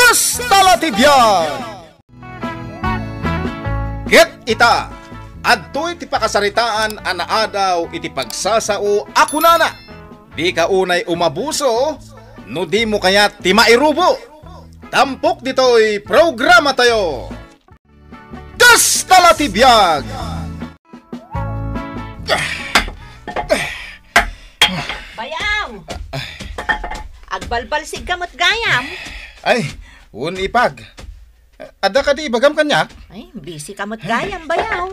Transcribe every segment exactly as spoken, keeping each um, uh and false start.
Kasta la ti biag! Ket ita, adtoy ti pakasaritaan a naadaw iti pagsasao a kunana, "Dika unay umabuso no dimo kayat ti mairubo." Tampok ditoy programatayo. Kasta la ti biag! Bayaw! Agbalbalsigka met gayam? Ay, wen, Ipag. Adda kadi ibagam kaniak? Ay, busy ka met gayam, bayaw.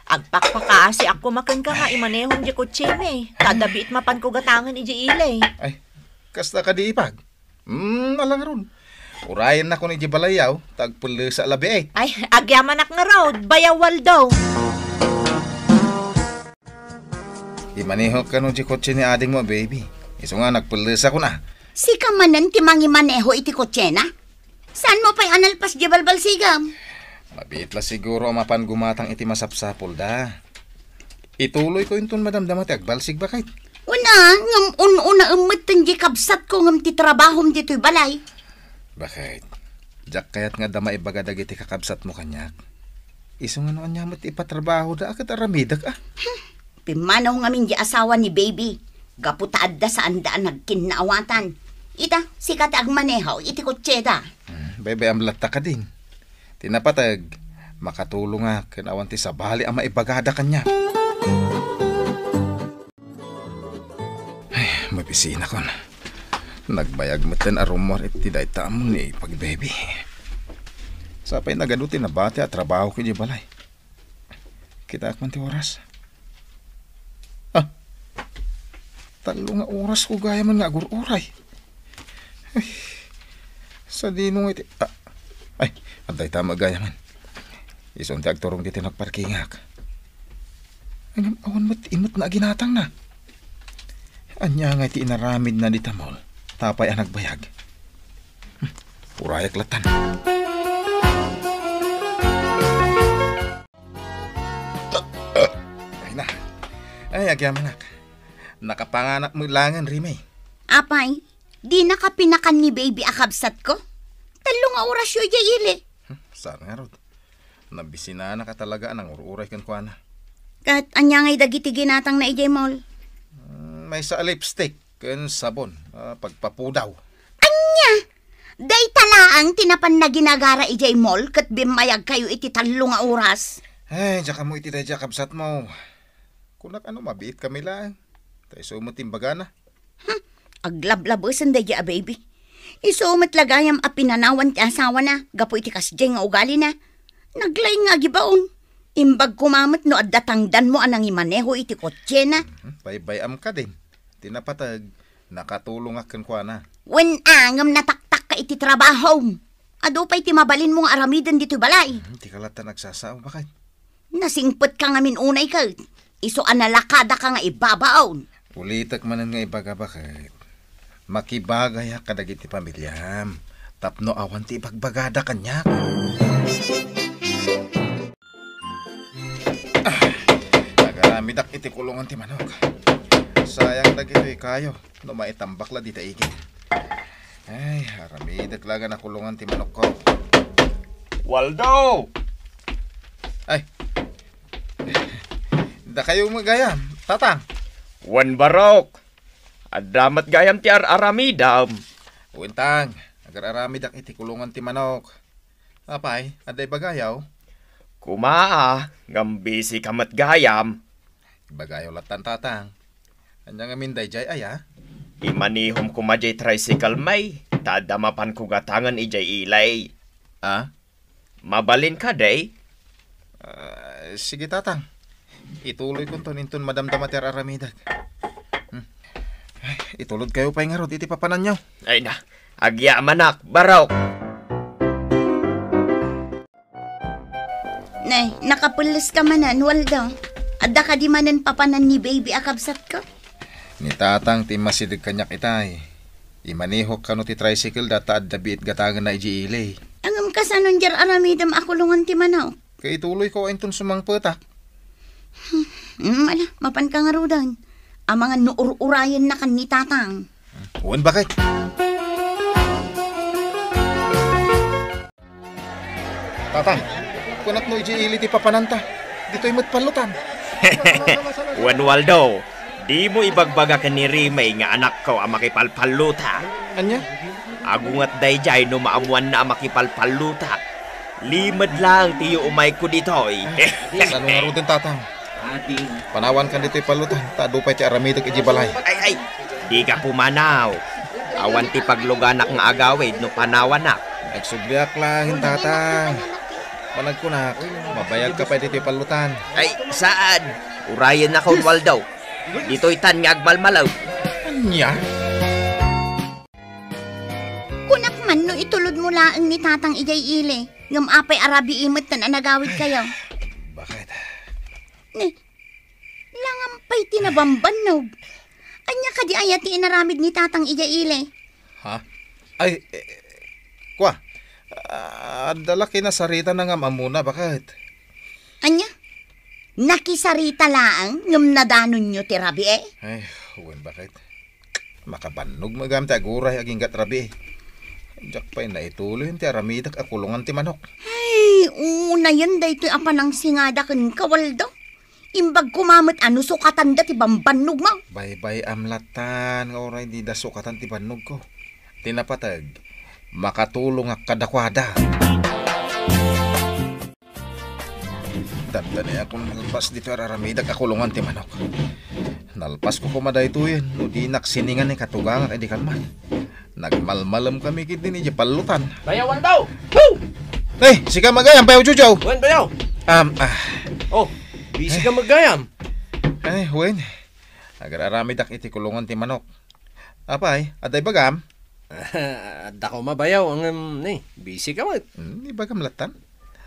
Agpakpakaasiak koma kenka nga imanehom diay kotsemi. Ta adda biit mapanko gatangen idiay ili. Ay, kasta kadi, Ipag? Hmm, ala ngarud. Urayennakon idiay balayyo, ta agpellesa labi. Ay, agyamanak ngarud, bayaw Waldo. Imanehok kano diay kotse ni adingmo, baby. Isu nga nagpellesakon a. Sika manen ti mangimaneho iti kotsena? Saanmo pay a nalpas diay balbalsigam? Mabiit la siguro a mapan gumatang iti masapsapulda. Ituloyko inton madamdama ti agbalsig, baket. Wen a, ngem un-unaem metten diay kabsatko ngem ti trabahom ditoy balay. Baket, diak kayat nga adda maibaga dagiti kakabsatmo kaniak. Isu nga no ania met ipatrabahoda a ket aramidek a. Hmm, pimmanaw ngamin diay asawa ni baby. Gapu ta adda saanda a nagkinnaawatan. Ita, sika ti agmaneho iti kotseda. Hmm, baybay-am latta kadin. Ti napateg, makatulongak ken awan ti sabali a maibagada kaniak. Ay, mabisinakon. Nagbayag metten a rummuar iti dayta ammo ni Ipag, baby. Sapay nagadu ti nabati a trabaho idiay balay. Kitaak man ti oras. Ah, tallo nga orasko gayamen nga agur-uray. Ay, sadino nga iti, ah, ay, adda ita met gayamen. Isu ti agturong ditoy nagparkingak. Ngem awan met imetna a ginatangna. Ania nga iti inaramidna dita mall? Tapay a nagbayag. Hmm, urayak lattan. Ay na. Ay, agyamanak. Nakapanganak met laengen, Rime. Apay, dinaka pinakan ni baby a kabsatko? Tallo nga orasyo idiay ili. Hmm, saan ngarud? Nabisinanaka talaga a nangur-uray kenkuana. Ket ania ngay dagiti ginatangna idiay mall? Hmm, maysa a lipstick ken sabon, ah, pagpapudaw. Ania? Dayta laeng ti napanna ginagara idiay mall ket bimmayagkayo iti tallo nga oras? Ay, diak ammo iti daydiay a kabsatmo. Kunak a no mabiitkami laeng. Ta isu met ti imbagana. Hmm, aglablabesen daydiay a baby. Isu met la gayam a pinanawan ti asawana gapu iti kasdiay nga ugalina. Naglaing nga agibaon. Imbag koma met no adda tangdanmo a nangimaneho iti kotsena. Hmm, baybay-am kadin. Ti napateg, nakatulongak kenkuana. Wen a, ngem nataktakka iti trabahom. Adu pay ti mabalinmo nga aramiden ditoy balay. Hmm, dika latta nagsasao, baket. Nasingpetka ngamin unay ket isu a nalakadaka nga ibabaon. Ulitek manen nga ibaga, baket. Makibagayak kadagiti pamiliam tapno awan ti ibagbagada kaniak. Ah, agaramidak iti kulongan ti manok. Sayang dagitoy kayo no maitambak la dita igid. Ay, aramidek laeng a kulongan ti manokko. Waldo! Ay. Dakayo met gayam, Tatang. Wen, Barok. Adda met gayam ti ar-aramidam. Wen, Tang, agar-aramidak iti kulongan ti manok. Apay, adda ibagayo? Koma a, ngem busy ka met gayam. Ibagayo lattan, Tatang. Ania ngamin daydiay aya? Imanihom koma diay tricycle mi, ta adda mapanko gatangen idiay ili. Ah? Mabalin kadi? Ah, sige, Tatang. Ituloykonton inton madamdama ti ar-aramidek. Hmm. Ay, itulodkayo pay ngarud iti papananyo. Ay na, agyamanak, Barok. Nay, nakapelles ka manen, Waldo. Adda kadi manen papanan ni baby a kabsatko? Ni Tatang ti immasideg kaniak itay. Imanihok kano ti tricycle da ta adda biit gatangenna idiay ili. Ngem kasano diay ar-aramidem a kulongan ti manok? Ket ituloyko inton sumangpetak. Hmm, ala, mapanka ngaruden. Amangan no ur-urayennakan ni Tatang. Wen, baket. Tatang, kunak no idiay ili ti papananta. Ditoy met pallutan. Wen Waldo, dimo ibagbaga ken ni Rime nga anakko a makipalpalluta. Ania? Agunget daydiay no maammoanna a makipalpalluta. Limed laeng ti yuumayko ditoy. Kasano ngaruden, Tatang? Panawankan ditoy pallutan, ta adu pay ti aramidek idiay balay. Ay, ay, dika pumanaw. Awan ti pagluganak nga agawid no panawanak. Nagsubliak laeng, Tatang. Panagkunak, mabayagka pay ditoy pallutan. Ay, saan? Urayennakon, Waldo. Ditoytan nga agmalmalaw. Ania? Kunak man no itulodmo laeng ni Tatang idiay ili, ngem apay a rabii metten a nagawidkayo? Bakit? Ne, langan pay ti nabambannog. Ania kadi aya ti inaramid ni Tatang idiay ili? Ha? Ay, eh, kua, ah, adda la kinasaritana ngem ammona, bakit? Ania? Nakisarita laeng ngem nadanonyo ti rabii? Ay, wen, bakit? Makabannog met gayam ti aguray agingga ti rabii. Diak pay naituloy ti aramidek a kulongan ti manok. Ay, unayen daytoy a panangsingada kenka, Waldo. Imbag koma met a no sukatanda ti bambannogmo. Baybay-am lattan nga uray dida sukatan ti bannogko. Ti napateg, makatulongak kadakuada. Dandaniakon nalpas ditoy ar-aramidek a kulongan ti manok. Nalpasko koma daytoyen no dinak siningan ni katugangak idi kalman. Nagmalmalem kami ketdin idiay pallutan. Bayaw Waldo! Woo! Eh, sika met gayam, Bayaw Jojo. Wen, Bayaw. Um, ah. Oh, busy ka met gayam. Ay, wen. Agar-aramidak iti kulongan ti manok. Apay, adda ibagam? Adda koma, Bayaw, ngem, ni, busy ka met. Hmm, ibagam lattan.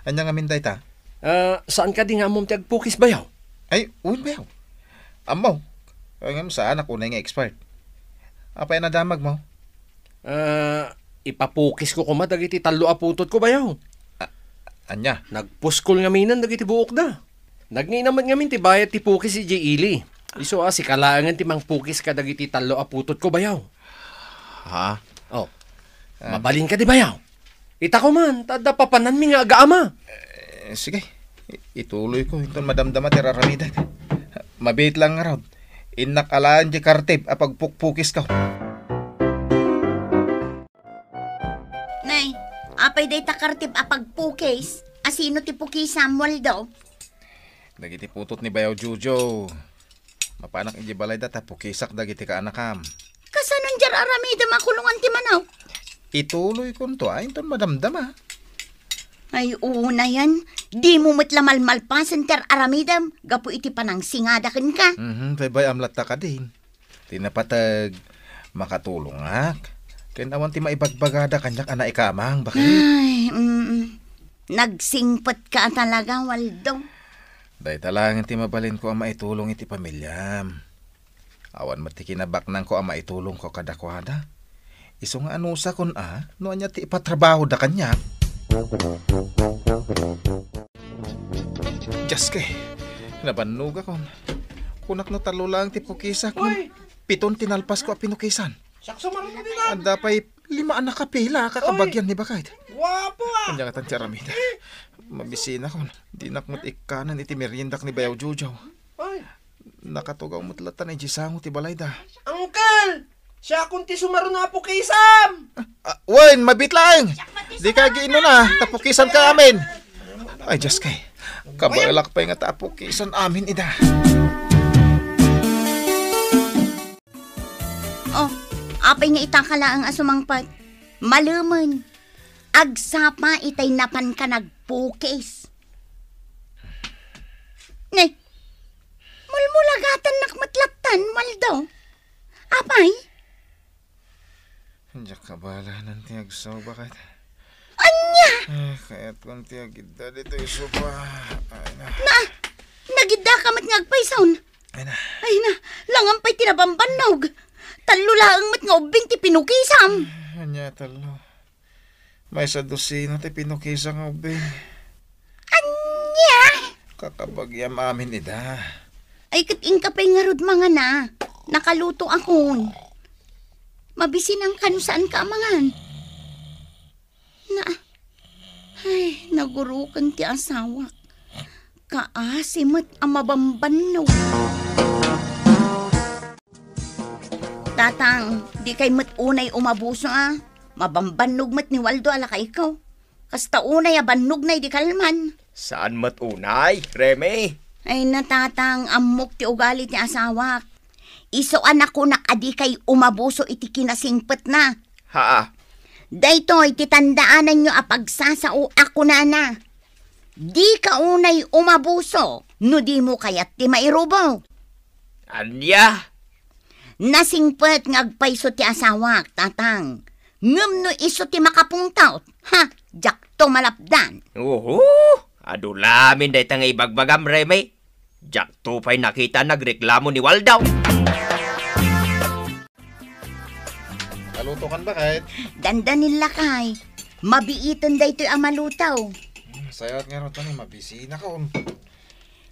Ania ngamin dayta? Ah, saan kadi nga ammom ti agpukis, Bayaw? Ay, wen, Bayaw. Ammo. Ngem saanak unay nga expert. Apay a nadamagmo? Ah, ipapukisko koma dagiti tallo a putotko, Bayaw. A-, ania? Nagpuskol ngaminen dagiti buokda. Nagngina met ngamin ti bayad ti pukis idiay ili. Isu a sika laengen ti mangpukis kadagiti tallo a putotko, Bayaw. Ha? Oh. Ah. Mabalin kadi, Bayaw? Ita koman, ta adda papananmi nga agaama. Eh, sige. I-, ituloyko inton madamdama ti ar-aramidek. Mabiit laeng ngarud. Innak alaen diay kartib a pagpukpukisko. Nay, apay dayta kartib a pagpukis? Asino ti pukisam, Waldo? Dagiti putot ni Bayaw Jojo. Mapanak idiay balayda ta pukisak dagiti kaanakam. Kasano diay ar-aramidem a kulongan ti manok? Ituloykonto a inton madamdama. Ay, unayen, dimo met la malmalpasen ti ar-aramidem gapu iti panangsingada kenka. Mhm, baybay-am latta kadin. Ti napateg, makatulongak. Ken awan ti maibagbagada kaniak a naikamang, bakit? Ay, mm. Nagsingpetka a talaga, Waldo. Dayta laeng ti mabalinko a maitulong iti pamiliam. Awan met ti kinabaknangko a maitulongko kadakuada. Isu nga anusakon a no ania ti ipatrabahoda kaniak. Dios kay, nabannogakon. Kunak no tallo laeng ti pukisak, Uy! Piton ti nalpasko a pinukisan. Siak sumaruno ditan. Adda pay lima a nakapila, kakabagyan ni Bakay. Guapo, ah! Ania ngatan ti aramida? Mabisinakon. Dinak met ikkanen iti meriendak ni Bayaw Jojo. Ay. Nakatugaw met latta idiay sango ti balayda. Uncle! Siakon ti sumaruno a pukisam! Ah, wen, mabiit laeng. Dika agiinuna, ta pukisanka amin. Ay, Dios kay. Kabaelak pay nga ta pukisan amin ida. Oh, apay nga itaka laeng a sumangpet? Malemen. Agsapa itay napanka nagpukis. Ne, mulmulagatannak met lattan, Waldo. Apay? Diak kabalanan ti agsao, Bakay. Ania? Eh, kayatkon ti agidda ditoy sopa. Ay, na. Na, nagiddaka met nga agpayson. Ay, na. Ay, na, langan pay ti nabambannog. Tallo laeng met nga ubbing ti pinukisam. Ania, tallo? Maysa dosina ti pinukisa nga ubbing. Ania? Kakabagiam amin ida. Ay, ket inka pay ngarud mangana. Nakaluto akon. Mabisinanka no saanka a mangan. Na, ay, naguroken ti asawak. Kaasi met a mabambannog. Tatang, dikay met unay umabuso a. Mabambannog met ni Waldo a lakayko. Kasta unay a bannogna idi kalman. Saan met unay, Remy? Ay, Tatang, ammok ti ugali ti asawak. Isu a nakunak a dikay umabuso iti kinasingpetna. Haa. Daytoy ti tandaananyo a pagsasao a kunana. Dika unay umabuso no dimo kayat ti mairubo. Ania? Nasingpet nga agpayso ti asawak, Tatang. Ngem no isu ti makapungtot, ha, diakto malapdan. Oho, adu lamin dayta nga ibagbagam, Remy. Diakto pay nakita nagreklamo ni Waldo. Kaluto kan baket? Dandanin lakay. Mabiiten daytoy a maluto. Hmm, sayat nga rod, mabisina ka, on.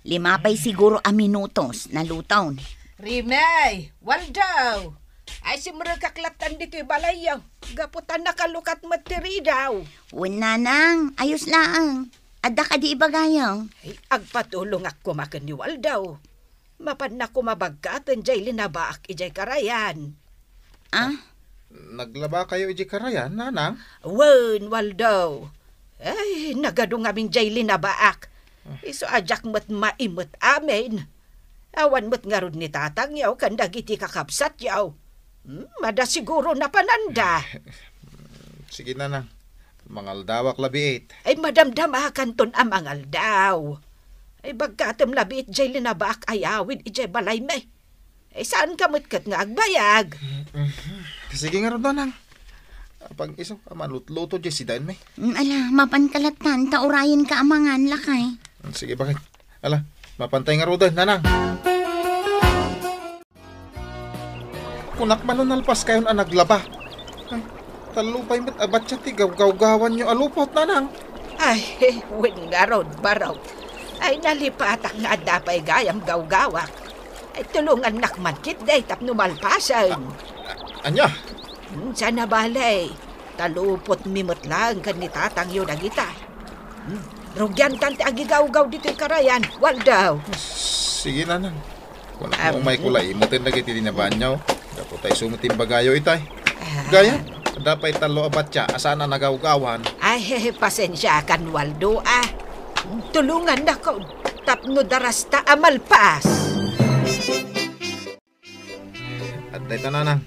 Lima pay siguro a minutos, naluton. Remy, Waldo! Ay, simrekak lattan ditoy balayyo. Gapu ta nakalukat met ti ridaw. Wen, Nanang, ayos laeng. Adda kadi ibagayo? Ay, agpatulongak koma ken ni Waldo. Mapannak koma bagkaten jay linabaak idiay karayan. Ah? Naglaba kayo idiay karayan, Nanang? Wen, Waldo. Ay, nagadu ngamin jay linabaak. Ah. Isu a diak met maimet amin. Awan met ngarud ni tatangyo ken dagiti kakabsatyo. Hmm, adda siguro napananda. Sige, Nanang. Mangaldawak labiit. Ay, madamdamakanton a mangaldaw. Ay, bagkatem labiit jay linabaak a yawid idiay balaymi. Ay, saanka met ket nga agbayag? Sige ngarud, Nanang. Apag isu a malutluto jay sidaenmi. Mm, ala, mapanka lattan, ta urayenka a mangan, lakay. Sige, baket. Ala, mapantay ngaruden, Nanang. Kunak man no nalpaskayon a naglaba. Ay, tallo pay met a batsa ti gawgawgawanyo a lupot, Nanang. Ay, wen ngarud, barok. Ay, nalipatak nga adda pay gayam gawgawak. Ay, tulongannak man ketdi tapno malpasen. A-, a-, ania? Hmm, saan a bale. Ta lupotmi met laeng ken ni tatangyo dagita. Hmm, rugiantan ti agigawgaw ditoy karayan, Waldo. Sige, Nanang. Kunak no umayko la imuten dagiti linabaanyo. Gapu ta isu met ti imbagayo itay. Ah. Gayam, adda pay tallo a batsa a saan a nagawgawan. Ay, pasensiakan, Waldo, ah. Tulongannakon tapno darasta a malpas. Adda ita, Nanang.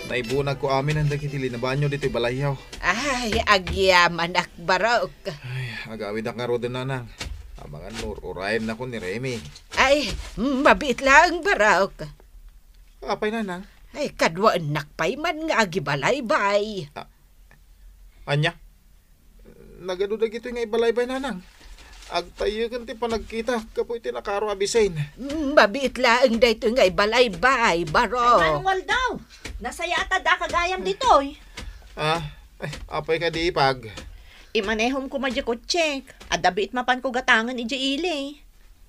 Naibunagko amin dagiti linabaanyo ditoy balayyo. Ay, agyamanak, barok. Ay, agawidak ngaruden, Nanang. Amangan no ur-urayennakon ni Remy. Ay, mabiit laeng, barok. Apay, Nanang? Ay, kaduaennak pay man nga agibalaybay. Ah, ania? Nagadu dagitoy nga ibalaybay, Nanang. Agtayyeken ti panagkita gapu iti nakaro a bisin. Mm, mabiit laeng daytoy nga ibalaybay, baro. Ay, Manong Waldo, nasayaat a daka gayam ditoy. Ah, ay, apay kadi, Ipag? Imanehom koma diay kotsek. Adda biit mapanko gatangen idiay ili.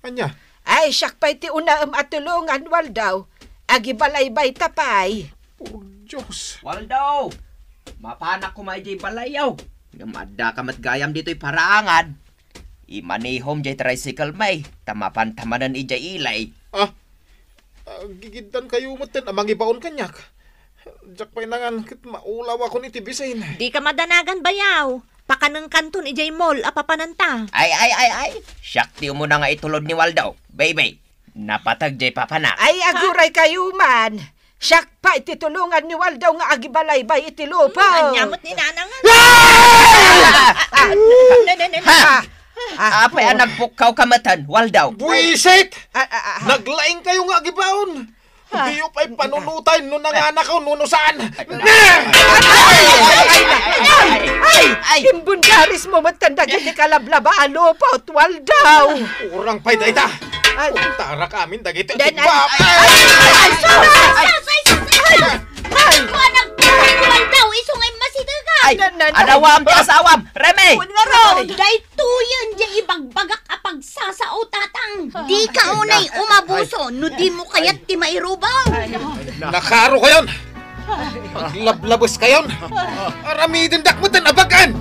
Ania? Ay, siak pay ti unaem a tulongan, Waldo. Agibalaybayta pay. Por Dios. Waldo! Mapanak koma idiay balayyo. Ngem addaka met gayam ditoy paraangan. Imanehom diay tricycle mi, ta mapanta manen idiay ili. Ah? Agigiddan kayo metten a mangibaon kaniak. Diak pay nangan ket maulawakon iti bisin. Dika madanagan, bayaw. Pakanenkanton idiay mall a papananta. Ay, ay, ay, ay. Siak ti umuna nga itulod ni Waldo. Baby, napateg diay papanak. Ay, aguray kayo man. Siak pay ti tulongan ni Waldo nga agibalaybay iti lupa. Hmm, ania met ni Nanang? Ah! Ah! Ne, ne, ne, ne. Ha? Ah, ah, apay a nagpukkawka metten, Waldo? Buwisit! Ah, ah, ah, ah. Naglaing kayo nga agibaon. Ah. Diyo pay panunoten no nanganakaw no, no saan. Ay, ay, ay, ay, ay, ay, ay. Imbundarismo met kan dagiti kalablaba a lupot, Waldo. Urang pay dayta. Ay. Puntarak amin dagiti. Dan, ay, ay, ay, ay, ay, ay, ay, ay, ay, ay, ay. Ay! Kuan, nagkuan daw, isu nga immasitegan. Ay, na, na, na. Adawam ti asawam, Remy! Kuan nga ron. Ay. Daytoyen diay ibagbagak a pagsasao, tatang. Dika unay umabuso no dimo kayat ti mairubo. Ay. Nakaro kayon! Aglablabes kayon! Aramidendak metten a bag-an!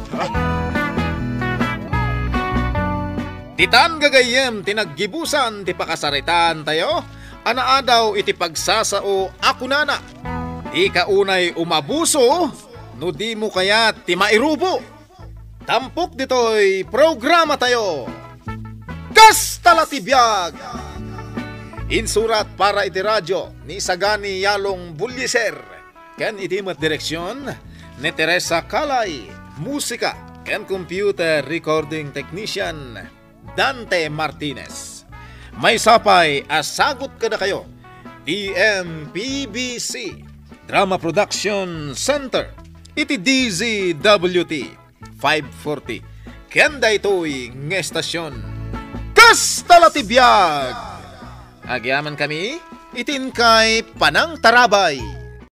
Ditan gagayyem ti naggibusan ti pakasaritaan tayo, anaadaw iti pagsasao a kunana, "Dika unay umabuso no dimo kayat ti mairubo." Tampok ditoy programa tayo. Kasta la ti biag! Insurat para iti radyo ni Sagani Yalong Bulliser, ken iti met direksion ni Teresa Kalay, musika ken computer recording technician Dante Martinez. Maysa pay a sagut kadakayo ti M P B C Drama Production Center iti D Z W T five forty ken daytoy nga estasion. Kasta la ti biag! Agyamankami iti inkay panangtarabay.